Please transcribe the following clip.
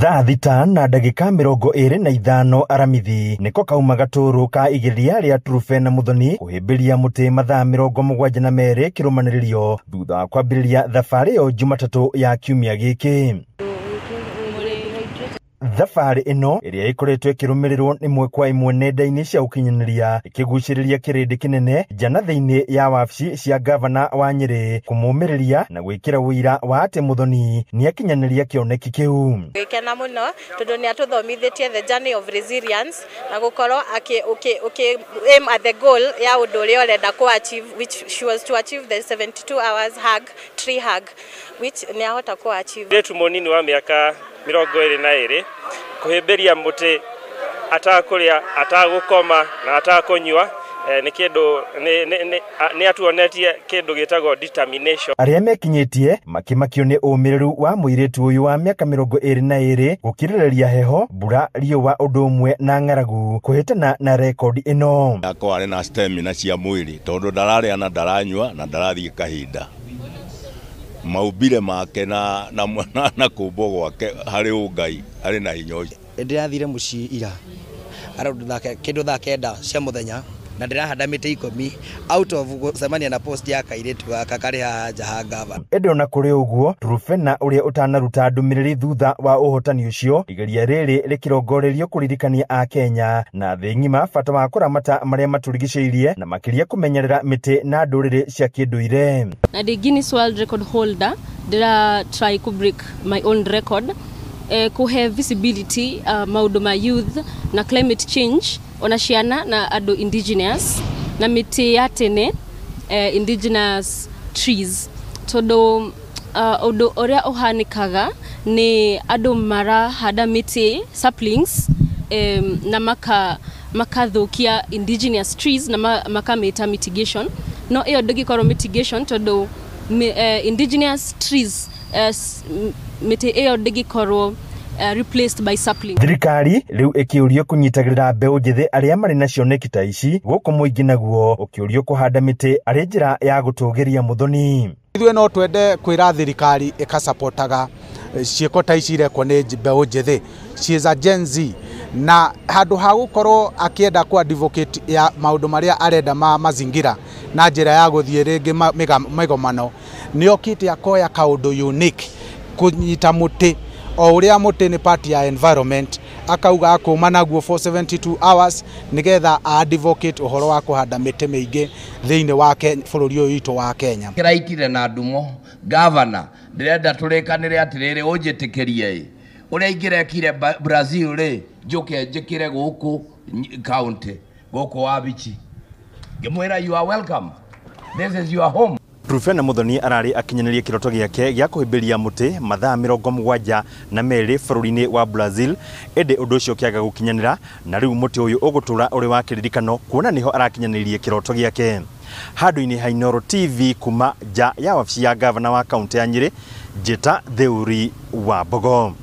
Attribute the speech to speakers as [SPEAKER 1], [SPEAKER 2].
[SPEAKER 1] Thaa 6 na ndagĩka 25 aramithi nĩko kauma gatũrũ ka igeria rĩa Truphena Muthoni kũhĩmbĩria mũtĩ mathaa 72 kĩrũmanĩrĩrio thutha wa kwambĩrĩria thabarĩ ĩyo Jumatatũ ya kiumia gĩkĩ. Thabarĩ ĩno ĩrĩa ĩkoretwo ĩkĩrũmĩrĩrwo ĩmwe kwa ĩmwe nenda-inĩ cia ũkinyanĩria ĩkĩgucĩrĩria kĩrĩndĩ kĩnene nja na thĩinĩ ya wabici cia gavana wa Nyĩrĩ kũmũmĩrĩria na gwĩkĩra ũira wa atĩ Muthoni nĩakinyanĩria kĩoneki kĩu.
[SPEAKER 2] Gĩkena mũno tondũ nĩatũthomithĩtie the journey of resilience na gũkorwo ũkĩ aim at the goal ya ũndũ ũrĩa ũrenda kũ achieve, which she was to achieve the 72 hours hug, tree hug, which nĩahota kũ achieve.
[SPEAKER 3] Mũirĩtu mũnini wa mĩaka 22 kũhĩmbĩria mũtĩ atakũrĩa, atagũkoma na atakũnyua nĩ kĩndũ nĩ atuonetie kĩndũ gĩtagwo determination.
[SPEAKER 1] Arĩa mekinyĩtie makĩmakio nĩ ũmĩrĩru wa mũirĩtu ũyũ wa mĩaka 22 gũkirĩrĩria heho, mbura, riũa ũndũ ũmwe na ng'aragu kũhĩtana na rekondi ĩno.
[SPEAKER 4] Akorwo arĩ na stamina cia mwĩrĩ tondũ ndararĩa na ndaranyua na ndarathiĩ kahinda. Maumbire make na kũmbwo gwake harĩ ũngai arĩ na hinya ũcio.
[SPEAKER 5] Ndĩrathire mũciĩ ira around kĩndũ thaa 9 cia mũthenya na ndĩrahanda mĩtĩ 10 out of gũcemania na post ya kairĩtu gaka karĩ haha nja ha gavana.
[SPEAKER 1] Ĩndĩ ona kũrĩ ũguo, Truphena ũrĩa ũtanaruta ndũmĩrĩri thutha wa ũhotani ũcio, igeria rĩrĩ rĩkĩrongorerio kũririkania Akenya na thĩ ng'ima bata wa kũramata marĩa matũrigicĩirie na makĩria kũmenyerera mĩtĩ na ndũrĩrĩ cia kĩndũire.
[SPEAKER 6] Na ndĩ Guinness World Record holder, ndĩra try ku break my own record, kũhe visibility maũndũ ma youth na climate change ona ciana na andũ indigenous na mĩtĩ ya tene, indigenous trees, tondũ ũndũ ũrĩa ũhanĩkaga nĩ andũ marahanda mĩtĩ saplings, na makathũkia indigenous trees na makamĩta mitigation, no ĩyo ndĩngĩkorwo mitigation tondũ indigenous trees, mĩtĩ ĩyo ndĩngĩkorwo replaced by sapling.
[SPEAKER 1] Thirikari rĩu ĩkĩũrio kũnyitagĩrĩra mbeũ njĩthĩ arĩa marĩ na cioneki ta ici gũkũ mũingĩ naguo ũkĩũrio kũhanda mĩtĩ arĩ njĩra ya gũtũgĩria Muthoni.
[SPEAKER 7] Ithuĩ no twende kwĩra thirikari ĩkasapotaga ciĩko ta ici irekwo nĩ mbeũ njĩthĩ. She is a Gen Z na handũ ha gũkorwo akĩenda ku advocate ya maũndũ marĩa arenda ma mazingira na njĩra ya gũthiĩ rĩngĩ mĩgomano, nĩokĩte akoya kaũndũ unique kũnyita mũtĩ o ũrĩa mũtĩ nĩ part ya environment, akauga akũma naguo for 72 hours nĩgetha advocate ũhoro wa kũhanda mĩtĩ mĩingĩ thĩinĩ wa bũrũri ũyũ witũ wa Kenya.
[SPEAKER 8] Kĩraitire na ndumo gavana, ndĩrenda tũrĩkanĩre atĩrĩrĩ, ũnjĩtĩkĩrie ĩ ũrĩa ingĩrekire Brazil rĩ, njũke njĩkĩre gũkũ county gũkũ Wabici. Ngĩmwĩra you are welcome, this is your home.
[SPEAKER 1] Truphena Muthoni ararĩ akinyanĩrie kĩroto gĩake gĩa kũhĩmbĩria mũtĩ mathaa 72 bũrũri-inĩ wa Brazil, ĩndĩ ũndũ ũcio ũkĩaga gũkinyanĩra na rĩu mũtĩ ũyũ ũgũtũra ũrĩ wa kĩririkano kuona nĩho arakinyanĩirie kĩroto gĩake. Handũ-inĩ ha Inooro TV kuma nja ya wabici ya gavana wa kaunti ya Nyĩrĩ, Njĩta Theuri wa Mbogo.